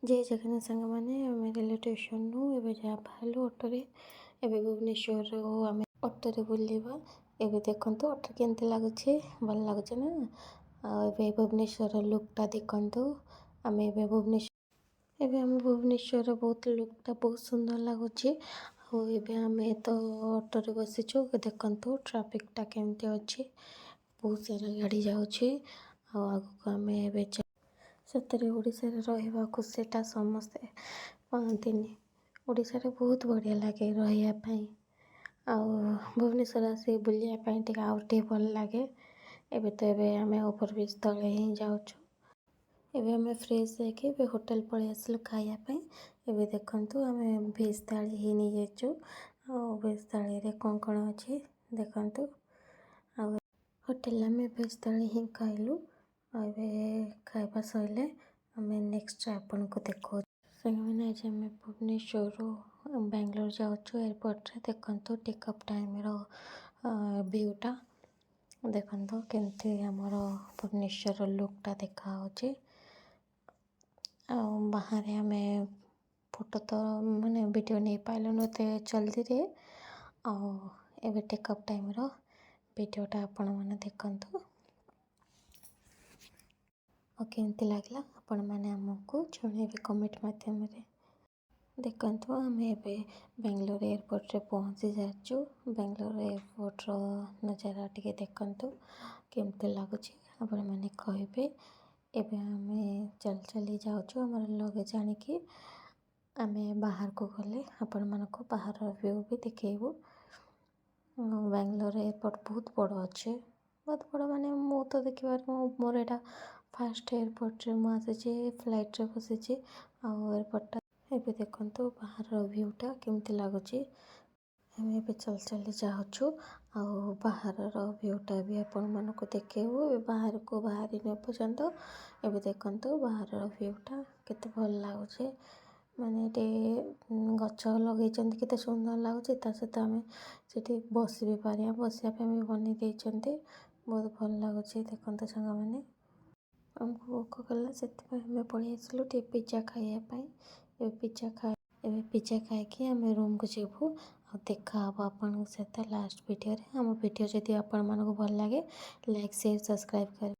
ଜୟ ଜଗନ୍ନାଥ ସାଙ୍ଗମାନେ। ଆମେ ରେଲୱେ ଷ୍ଟେସନରୁ ଏବେ ଯାହା ବାହାରିଲୁ ଅଟୋରେ। ଏବେ ଭୁବନେଶ୍ୱରରୁ ଆମେ ଅଟୋରେ ବୁଲିବା। ଏବେ ଦେଖନ୍ତୁ, ଅଟୋ କେମିତି ଲାଗୁଛି? ଭଲ ଲାଗୁଛି ନା? ଆଉ ଏବେ ଭୁବନେଶ୍ୱରର ଲୁକ୍ଟା ଦେଖନ୍ତୁ। ଆମେ ଏବେ ଭୁବନେଶ୍ୱର ଏବେ ଆମ ଭୁବନେଶ୍ୱରର ବହୁତ ଲୁକ୍ଟା ବହୁତ ସୁନ୍ଦର ଲାଗୁଛି। ଆଉ ଏବେ ଆମେ ତ ଅଟୋରେ ବସିଛୁ। ଦେଖନ୍ତୁ, ଟ୍ରାଫିକ୍ଟା କେମିତି ଅଛି। ବହୁତ ସାରା ଗାଡ଼ି ଯାଉଛି। ଆଉ ଆଗକୁ ଆମେ ଏବେ ସତରେ ଓଡ଼ିଶାରେ ରହିବା ଖୁସିଟା ସମସ୍ତେ ପାଆନ୍ତିନି। ଓଡ଼ିଶାରେ ବହୁତ ବଢ଼ିଆ ଲାଗେ ରହିବା ପାଇଁ। ଆଉ ଭୁବନେଶ୍ୱର ଆସି ବୁଲିବା ପାଇଁ ଟିକେ ଆଉ ଟିକେ ଭଲ ଲାଗେ। ଏବେ ତ ଏବେ ଆମେ ଓଭରବ୍ରିଜ୍ ତଳେ ହିଁ ଯାଉଛୁ। ଏବେ ଆମେ ଫ୍ରେଶ୍ ହେଇକି ଏବେ ହୋଟେଲ ପଳେଇ ଆସିଲୁ ଖାଇବା ପାଇଁ। ଏବେ ଦେଖନ୍ତୁ, ଆମେ ଭେଜ୍ ଥାଳି ହିଁ ନେଇଯାଇଛୁ। ଆଉ ଭେଜ୍ ଥାଳିରେ କ'ଣ କ'ଣ ଅଛି ଦେଖନ୍ତୁ। ଆଉ ହୋଟେଲରେ ଆମେ ଭେଜ୍ ଥାଳି ହିଁ ଖାଇଲୁ। ଆଉ ଏବେ ଖାଇବା ସରିଲେ ଆମେ ନେକ୍ସଟ ଆପଣଙ୍କୁ ଦେଖାଉଛୁ। ସାଙ୍ଗମାନେ, ଆଜି ଆମେ ଭୁବନେଶ୍ୱରରୁ ବାଙ୍ଗଲୋର ଯାଉଛୁ। ଏୟାରପୋର୍ଟରେ ଦେଖନ୍ତୁ, ଟେକଅଫ୍ ଟାଇମ୍ର ଭିୟୁଟା ଦେଖନ୍ତୁ, କେମିତି ଆମର ଭୁବନେଶ୍ୱରର ଲୁକ୍ଟା ଦେଖାହେଉଛି। ଆଉ ବାହାରେ ଆମେ ଫଟୋ ତ ମାନେ ଭିଡ଼ିଓ ନେଇପାରିଲୁନୁ ଏତେ ଜଲ୍ଦିରେ। ଆଉ ଏବେ ଟେକଅଫ୍ ଟାଇମ୍ର ଭିଡ଼ିଓଟା ଆପଣମାନେ ଦେଖନ୍ତୁ। ଆଉ କେମିତି ଲାଗିଲା, ଆପଣମାନେ ଆମକୁ ଜଣାଇବେ କମେଣ୍ଟ ମାଧ୍ୟମରେ। ଦେଖନ୍ତୁ, ଆମେ ଏବେ ବାଙ୍ଗଲୋର ଏୟାରପୋର୍ଟରେ ପହଞ୍ଚି ସାରିଛୁ। ବାଙ୍ଗଲୋର ଏୟାରପୋର୍ଟର ନଜାରା ଟିକେ ଦେଖନ୍ତୁ, କେମିତି ଲାଗୁଛି ଆପଣମାନେ କହିବେ। ଏବେ ଆମେ ଚାଲି ଚାଲି ଯାଉଛୁ ଆମର ଲଗେଜ୍ ଆଣିକି। ଆମେ ବାହାରକୁ ଗଲେ ଆପଣମାନଙ୍କୁ ବାହାରର ଭ୍ୟୁ ବି ଦେଖେଇବୁ। ବାଙ୍ଗଲୋର ଏୟାରପୋର୍ଟ ବହୁତ ବଡ଼ ଅଛି। ବହୁତ ବଡ଼ ମାନେ ମୁଁ ତ ଦେଖିବାରେ ମୋର ଏଇଟା ଫାଷ୍ଟ ଏୟାରପୋର୍ଟରେ ମୁଁ ଆସିଛି, ଫ୍ଲାଇଟ୍ରେ ବସିଛି। ଆଉ ଏୟାରପୋର୍ଟଟା ଏବେ ଦେଖନ୍ତୁ, ବାହାରର ଭ୍ୟୁଟା କେମିତି ଲାଗୁଛି। ଆମେ ଏବେ ଚାଲି ଚାଲି ଯାଉଛୁ ଆଉ ବାହାରର ଭ୍ୟୁଟା ବି ଆପଣମାନଙ୍କୁ ଦେଖେଇବୁ। ଏବେ ବାହାରକୁ ବାହାରିନୁ ଏପର୍ଯ୍ୟନ୍ତ। ଏବେ ଦେଖନ୍ତୁ, ବାହାରର ଭ୍ୟୁଟା କେତେ ଭଲ ଲାଗୁଛି। ମାନେ ଏଠି ଗଛ ଲଗେଇଛନ୍ତି, କେତେ ସୁନ୍ଦର ଲାଗୁଛି। ତା ସହିତ ଆମେ ସେଠି ବସି ବି ପାରିବା, ବସିବା ପାଇଁ ବି ବନେଇ ଦେଇଛନ୍ତି। ବହୁତ ଭଲ ଲାଗୁଛି। ଦେଖନ୍ତୁ ସାଙ୍ଗମାନେ, ଆମକୁ ଭୋକ କଲା, ସେଥିପାଇଁ ଆମେ ପଳେଇ ଆସିଲୁ ଟିକେ ପିଜା ଖାଇବା ପାଇଁ। ଏବେ ପିଜା ଖାଇକି ଆମେ ରୁମ୍କୁ ଯିବୁ। ଆଉ ଦେଖା ହେବ ଆପଣଙ୍କ ସହିତ ଲାଷ୍ଟ ଭିଡ଼ିଓରେ। ଆମ ଭିଡ଼ିଓ ଯଦି ଆପଣମାନଙ୍କୁ ଭଲ ଲାଗେ, ଲାଇକ୍, ସେୟାର, ସବସ୍କ୍ରାଇବ୍ କରିବେ।